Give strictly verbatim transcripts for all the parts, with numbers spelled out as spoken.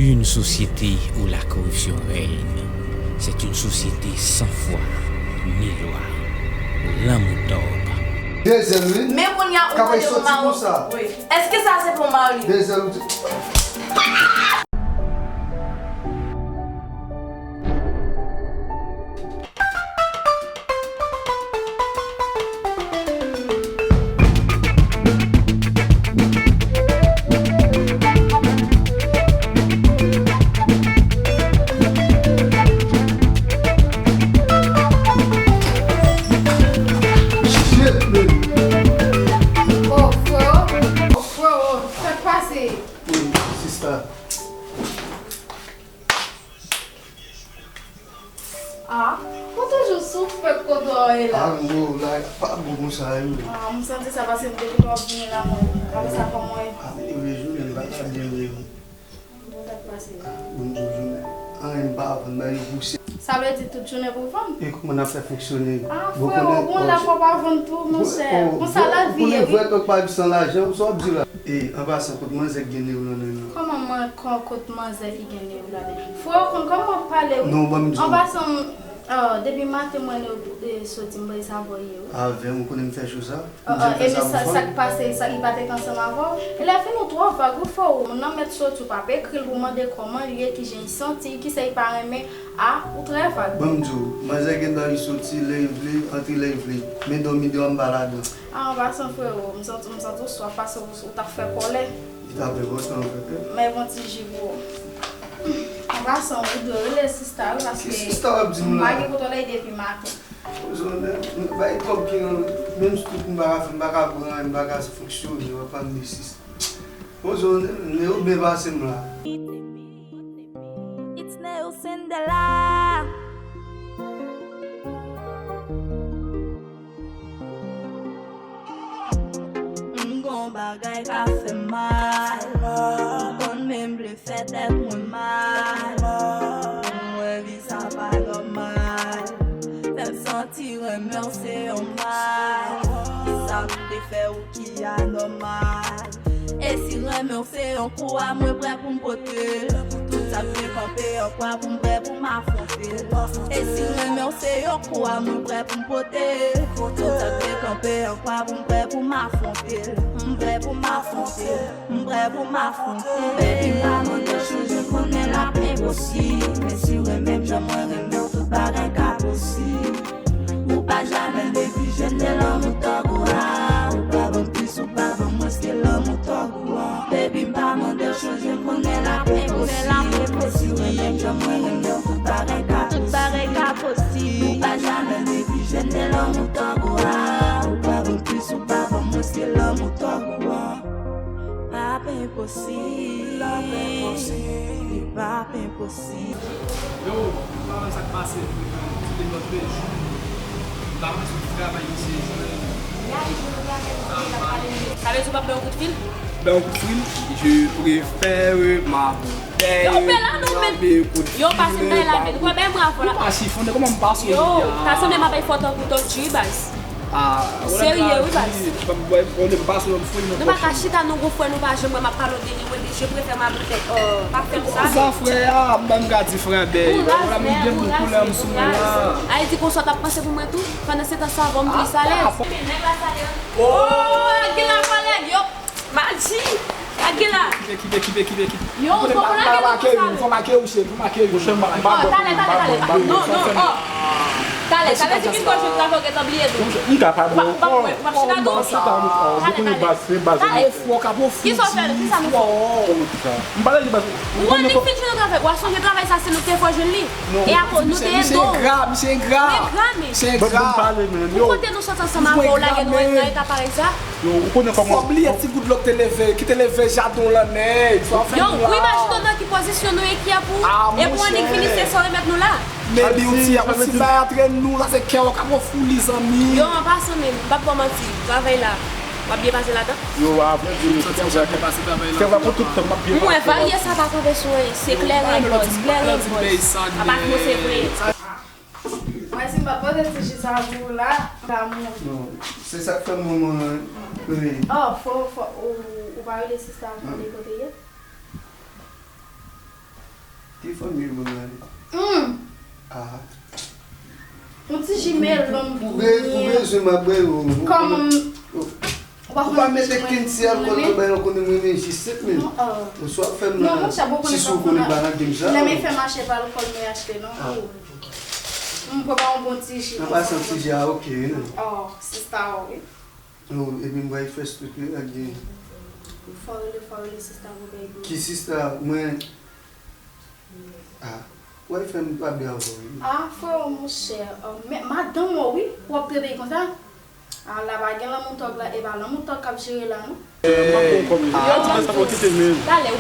Une société où la corruption règne, c'est une société sans foi ni loi. Lanmou tòg. De zèl wi. Men kounye a ou mande pou mari w. Èske sa se pou mari w? De zèl wi. Oh, freo, oh, freo, sa k pase? Sista. Ah, ou toujou sou fè kote w ye la. Ah, m wè w la, pa bon konsa, wi. Ah, m santi sa paske m te gentan ap vini la, mwen. Apre sa, kòman w ye? Ah, m leve jounen, m pa ka byen leve. Bon, sa k pase? Ah, bon, m di w jounen. Anyen m pa vann, m ba yo pousye. Sa vle di tout jounen pou vann? E kòman n ap fè fonksyone? Ah, freo, bon, la fò pa vann tou, monchè. Konsa lavi ye, wi. Ou konnen vrè kòk pa viv san lajan, sa w ap di la? E, an pasan, kot manzè k gen nèg lan menm nan? Kòman man, kò-, kot manzè ki gen nèg la depi? Frè w konn kòman w ap pale wi. Non, ban m di w. An pasan, oh, depi maten m wè nèg soti m pa sa vòye wi. Avè m, ou konnen m fè cho sa? Oh, oh, epi sa, sa k pase, sa, li pa te ka ansanm avè w? E lè fini w twò vag wi frè w, moun nan mèt soti w p ap ekri l pou mande kòman l ye, kijan l santi, kisa l pa renmen. Ah, ou trè vag. Ban m di w, manzè gen dwa li soti lè l vle, antre lè l vle. Men dòmi deyò m pa ladan. Ah, an pasan freo, m santi, m santi w swaf paske w, ou t ap fè kòlè. Li t ap enpòtan an fèt wi. M ap yon ti ji pou ou. An pasan, ou dwe rele sista wi paske m pa gen kote w ale depi maten. Poze w nèg, bay kòb ki nan menm sou tout m pa ka fè, m pa ka pran anyen, m pa ka fonksyone, w ap pale de sista. Poze w nèg, ou byen pase m la. It's Neo Cinderella. M gon bagay ka fè m mal. M konn menm vle fè tèt mwen mal. M wè vi sa pa nòmal. Fè m santi renmen w se yon mal. Sa m te fè ou ki anòmal. E si renmen w se yon kou a mwen prè pou m pote l. Tout sa k vle kanpe an kwa pou m prè pou m afwonte l. E si renmen w se yon kou a mwen prè pou m pote l. Tout sa k vle kanpe an kwa pou m prè pou m afwonte l. M prè pou m afwonte l. M prè pou m afwonte l. Baby m pa mande w chanje konnen l ap enposib. Men si w renmen m jan mwen renmen w tout bagay ka posib. Ou pa jamè neglije de lanmou tòg ou a. Ou pa ban m plis, ou pa ban m mwens ke lanmou tòg ou an. Baby m pa mande w chanje konnen l ap enposib. Men si w renmen m jan mwen renmen w tout bagay ka posib. Ou pa jamè neglije de lanmou tòg ou a. Ou pa ban m plis, ou pa ban m mwens ke lanmou tòg ou an. P ap enposib. P ap enposib. Yo, m pa konn sa k pase, m te lòt de jou. M pa panse w travay misye jwenn. Sa vle di w p ap bay yon kout fil? Bay yon kout fil? Je préfère ma bouteille. Yo, pase m bay la men. Ou pa bay m bravo la. Ou pa chifonnen, kòman m pase w jodi a? Yo, ta sanble m ap bay fò tankou Don G, baz. Ah, serye wi baz. Nou pa ka chita nou gon frè nou pa janm wè m ap pale w de li, je préfère ma bouteille. Oh, pa fè m sa. Sa frè a, m ban m gade frè bèy. Ou raz men, ou raz men, ou raz. Ay di konsa w t ap panse pou mwen tou. Pandan se tan sa bon m plis alèz. Oh, Aguila pale yo. Madi. Aguila. Kite, kite, kite, kite, kite. Yo, ou konprann Aguila konsa. Fò make ou, fò make ou, cheri, fò make ou. Monchè, m pa, m pa bwè pou nou, m pa bwè, m pa bwè. Non, non, oh. Talè, talè, si piskò jwenn travay ou gentan bliye nou. M ka pa bwè ankò. W ap chita tou? Talè, talè. Talè. Kisa w fè? Kisa nou fè? M pale li baz. Ou wè nèg fin jwenn travay, w ap sonje travay sa se nou te fè w jwenn li. E akoz nou te ede w. Misye engra, misye engra. Ou engra men. Misye engra. Pou kote nou sot ansanm avè w lage nou nan eta parèy sa? Yo, ou konnen kòman. Fò bliye ti gout dlo k te leve, ki te leve jaden w lan nèg. Sa w fè nou la. Yo, ou imajine w nan ki pozisyon nou ye ki a pou, e pou annik vini se sa w remèt nou la. Maybe yon ti, yon ti bay antre nou, sa se kè w k ap ofri li zanmi. Yo, an pasan menm, m p ap ba w manti, travay la, w ap byen pase ladan? Yo, a vrè di, kè w pou tout tan, m ap byen pase. M wè valye sa pa kanpe sou anyen, se klè rèd bòz, klè rèd bòz. Apa k mwen se vre. Mwen si m pa pote ti ji sa pou ou la, m ta mouri. Non, se sa k fè m mwen, mwen, wi. Oh, fò, fò, ou, ou pa rele sista a mande kote l ye? Ki fanmi moun la ye? Hmm. Ah. Yon ti ji melon byen. Pou bezwen m ap bay ou. Kòman? Ou pa mete kenn ti alkòl nan bay, ou konnen mwen renmen ji sèt men. Ou swa fè m nan, si sou konnen ba nan game sa. Lè m fè mache pa alkòl mwen achte non. M pran yon bon ti ji. Nan pa santi ji a, ok. Oh, sista wi. Oh, epi m bay fès tout wi, ak gen. Fò rele, fò rele sista Robert. Ki sista? Mwen. Ah, w ap fè m pa byen avè w wi. Ah, frè, monchè, men madanm ou wi, w ap trete l konsa? Ah, la pa gen lanmou tòg la, e pa lanmou tòg k ap jere la non.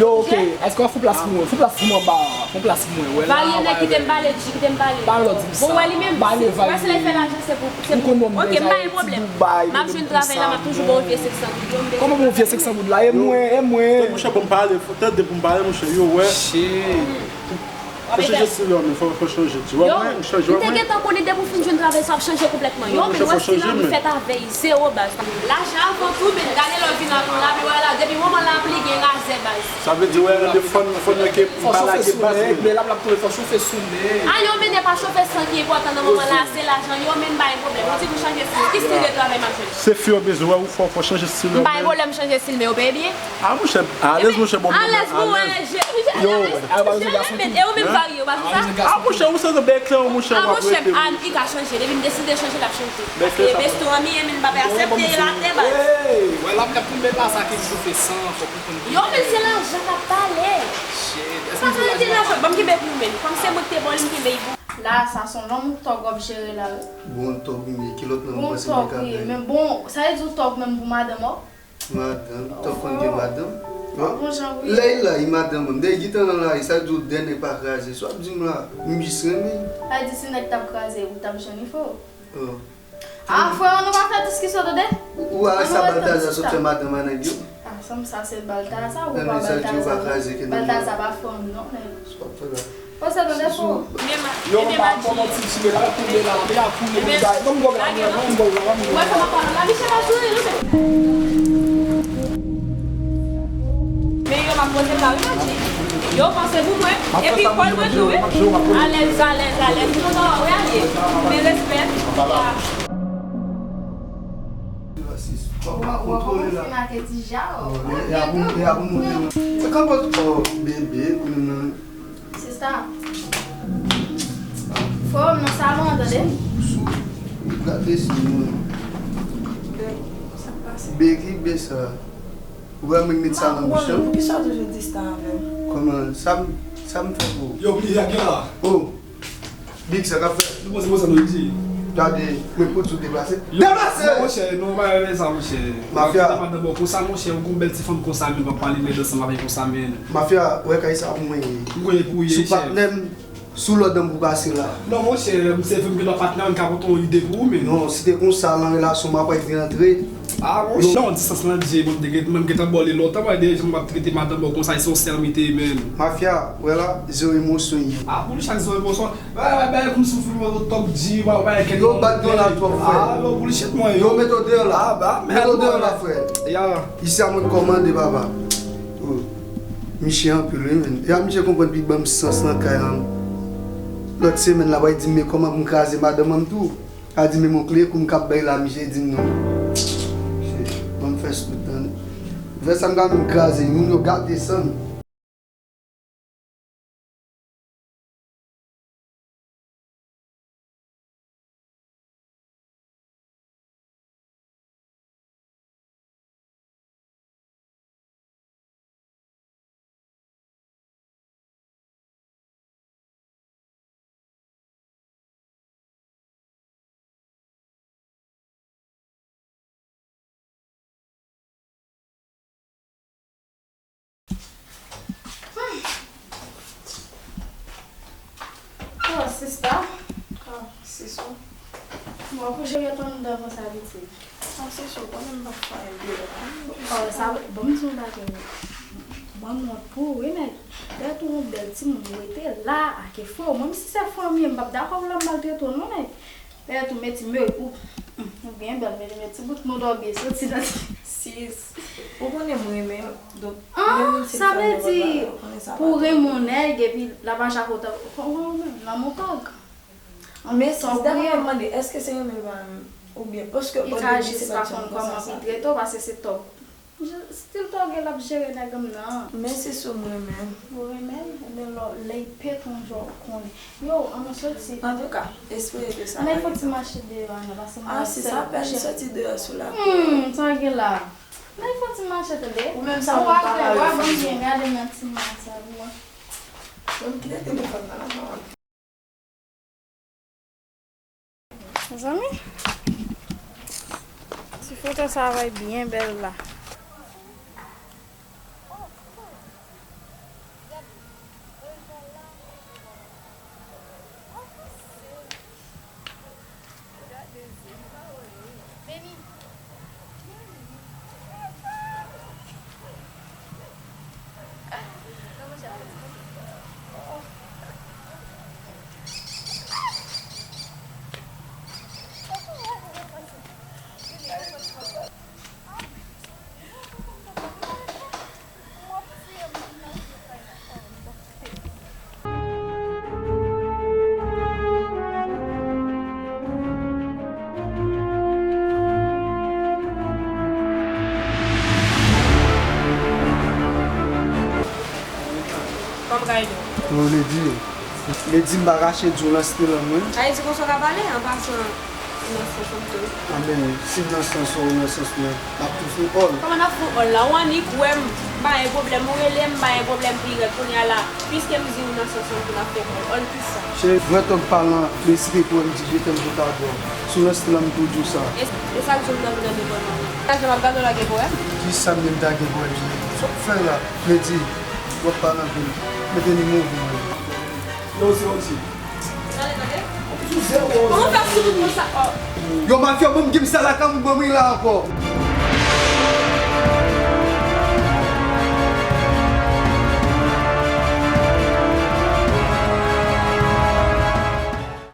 Yo, ok, èske w ap fè plas pou mwen? Fè plas pou mwen anba, fè plas pou mwen, wè la. Varye nèg kite m pale, di kite m pale. Bon, wè li menm, wè se lè fè lajan, se pou, se pou. Ok, m pa gen pwoblèm. M ap jwenn travay la, m ap toujou ba w vye senk san goud yo, m bezwen. Kòman ba w vye senk san goud la? E mwen, e mwen. Monchè, bon, m pale. Tande pou m pale, monchè, yo wè. Shit. Fò chanje stil la, men fò, fò chanje. Yo, m te gentan konnen depi w fin jwenn travay sa, w ap chanje konplètman. Yo, men wè stil la, m fèt avè l, zewo baz. Lajan avan tou, men gade lè w vin ak la, men wè la, depi moman la ap li gen razè baz. Sa vle di, wè, de fòn, fòn nan ke m pa lage baz, men. Fò chofe sou men, men l ap, l ap tounen, fò chofe sou men. A, yo, men nèg pa chofe san ki enpòtan nan moman la, se lajan, yo, men m pa gen pwoblèm. Ou di m chanje stil, ki stil de travay m ap jwenn? Se fi yo bezwen wè ou fò, fò chanje stil yo. M pa gen pwoblèm chanje stil, men yo peye byen. Ah, monchè, alèz, monchè, bon, alèz, alèz. Yo, a, pa bezwen gason tou. E ou menm, Varye, ou pa konn sa? Ah, monchè, ou santi bèk lan, monchè, w ap rete. Ah, monchè, m ka chanje. Depi m deside chanje, l ap chanje. Paske restoran m ye, men m pa pè aksepte l atè, baz. Wè, l ap, l ap tonbe la, sa ki di fè san, fò konprann. Yo, men se lajan k ap pale. Shit. Èske se lajan? Ban m kenbe pou ou, men. Kòm se mwen ki te ba w li, m kenbe l pou ou. La, sa se yon lanmou tòg w ap jere la, wi. Bon tòg, men ki lòt lanmou w panse mwen ka bay? Men bon, sa vle di w tòg menm pou madanm ou? Madanm, tòg konn gen madanm. Bon jan wi. Lè l la, e madanm mwen. Dèyè gita nan lari, sa di w dèyè nèg pa kraze. Sa w ap di m la, m jis renmen. Sa di si nèg t ap kraze, ou t ap jwenn li fò. Oh. Ah, frè, nou pa fè diskisyon, tande? Ou a sa Baltaza sot fè madanm a nèg yo? Ah, sa m sa se Baltaza, ou pa Baltaza. Baltaza pa frè m non, men. Sa w ap fè la? Pase tande fò. Yo, m pa kòman ti ti la, ap koule la, men ap koule, men bay, ban m gòg la, mwen, ban m gòg la, ban m gòg la. Wè, sa m ap pale la, Michel pa souri, non, men. Men yo, m ap poze m la, wi, Madji. Yo, panse pou mwen. Epi, kòl mwen tou, wi. Alèz, alèz, alèz. M kontan wè w, wi, alye. Men respè. Ou, ou, ou fin ak Dija, oh. E a pou, e a pou mwen. Se kanpòt, oh, bebe, kounye a. Sista. Frè m nan salon an, tande? Sou, sou, gade si mwen. Be, sa k pase? Be, ki be sa? Ou wè mwen met sa nan bouch lan? Poukisa w toujou distan avè m? Kòman? Sa m, sa m fè pou ou? Yo, plizyè gen la. Oh. Big, sa k ap fèt? Nou panse konsa nou di. Gade, mwen pou di w deplase. Deplase! Non, monchè, non, pa renmen sa, monchè. Mafya. Madanm ou konsa, monchè, ou gon bèl ti fanm konsa, men pa pale mèd ansanm avè l konsa, men. Mafya, wè kay sa pou mwen ye. M konn pou ye, chèf. Sou patnè m, sou lòd an pou pase la. Non, monchè, m se fè m gen lòt patnè, m ka pote yon ide pou ou, men. Non, si te konsa, nan relasyon m ap wè vin antre. Ah, monchè, non, distans lan di, mwen te gen, mwen gentan ba w li lontan, mwen deja m ap trete madanm ou konsa, e se yon sèl m te, men. Mafya, wè la, zewo emosyon ye. Ah, pou li chak zewo emosyon. Bay, bay, bay, kòmsi w fè yon tòk di, bay, bay, kèk... Yo bat nou la twòp, frè. Ah, yo bullshit, mwen, yo. Yo met w deyò la. Ah, ba, met w deyò la, frè. Ya. Isi a mwen kòmande, papa. Oh. Miche anpil, wi, men. Ya, miche konprann pi ban m sans nan kay la. Lòt semèn la, bay di m, men kòman pou m kraze madanm an tou. A di, men m yon kle kou m k ap bay la, miche di m non. Miche, ban m fè sou tan. Fè sa m ka menm kraze, moun yo gate san m. Oh, sista. Ah, sis ou. Mwen pou jere tan m devan sa piti. Ah, sis ou, konnen m pa fè anyen de la. Oh, sa, bon, m di yon bagay. Mwen, m wont pou ou, wi, nèg. Dèyè tou yon bèl timoun, ou rete la, ake fò. Mwen, si se fanmi, m p ap dakò pou l ap maltrete w, non, nèg. Pè tou meti mè ou, ou byen bèl, meti meti bout nou dòbi soti nan ti Ou konnen m renmen l, donk, menm si l fè nenpòt bagay, ou konnen sa pa pou renmen yon nèg, epi l ap acha kote w, lanmou tòg. Men sis, dapre mwen mande, èske se renmen l pa renmen l? Oubyen, paske o debi, se pa t janm konsa sa te ye. Li ka jis pa konn kòman li trete w, paske se tòg. Stil tòg l ap jere nèg m nan. Men sis, ou renmen l. Ou renmen l, men lè, lè l pete yon jou, ou konnen. Yo, ann nou soti. Antouka, espere ke sa pa rive. Ann al fè ti mache deyò a non, paske mwen ap sèl. Ah, se sa, bèl soti deyò sou la. Hmm, sa gen la. Ann al fè ti mache tande. Ou menm sa, ou pa ka refize. Ou a ban m byen gade nan ti mwa sa pou mwen. Bon, kite telefòn nan la, maman. Mezanmi, ti foto sa va byen bèl la. Kòman w ka ede w? Yo, Lady. Lady, m pa kache di w nan stil an mwen. Sa vle di konsa w ka pale, an pasan, ou nan sans an tou. A, men, si m nan sans ou, ou nan sans mwen, n ap tou fè òl. Kòman n ap fè òl la? Ou annik wè m, m pa gen pwoblèm, ou rele m, m pa gen pwoblèm, pi rèd kounye a la, piske m di ou nan sans an tou, n ap fè òl. Òl kisa? Cheri, vrè tòg palan, Lady te kwè m di je t'aime je t'adore. Si w nan stil an, m tou di w sa. E, e sa k di w m nan vin nan devan nan? Sa jan m ap gade w la gen pwoblèm? Kisa m menm ta gen pwoblèm, Lady? Sa w ap fè la? Lady, w ap pale anpil. Mete nimewo w pou mwen. Yo, se yon ti. Gade, gade. Ou sou zewo. Kòman w fè sou moun konsa? Oh. Yo, mafya, bon, m gen sa lakay mwen, mwen la ankò.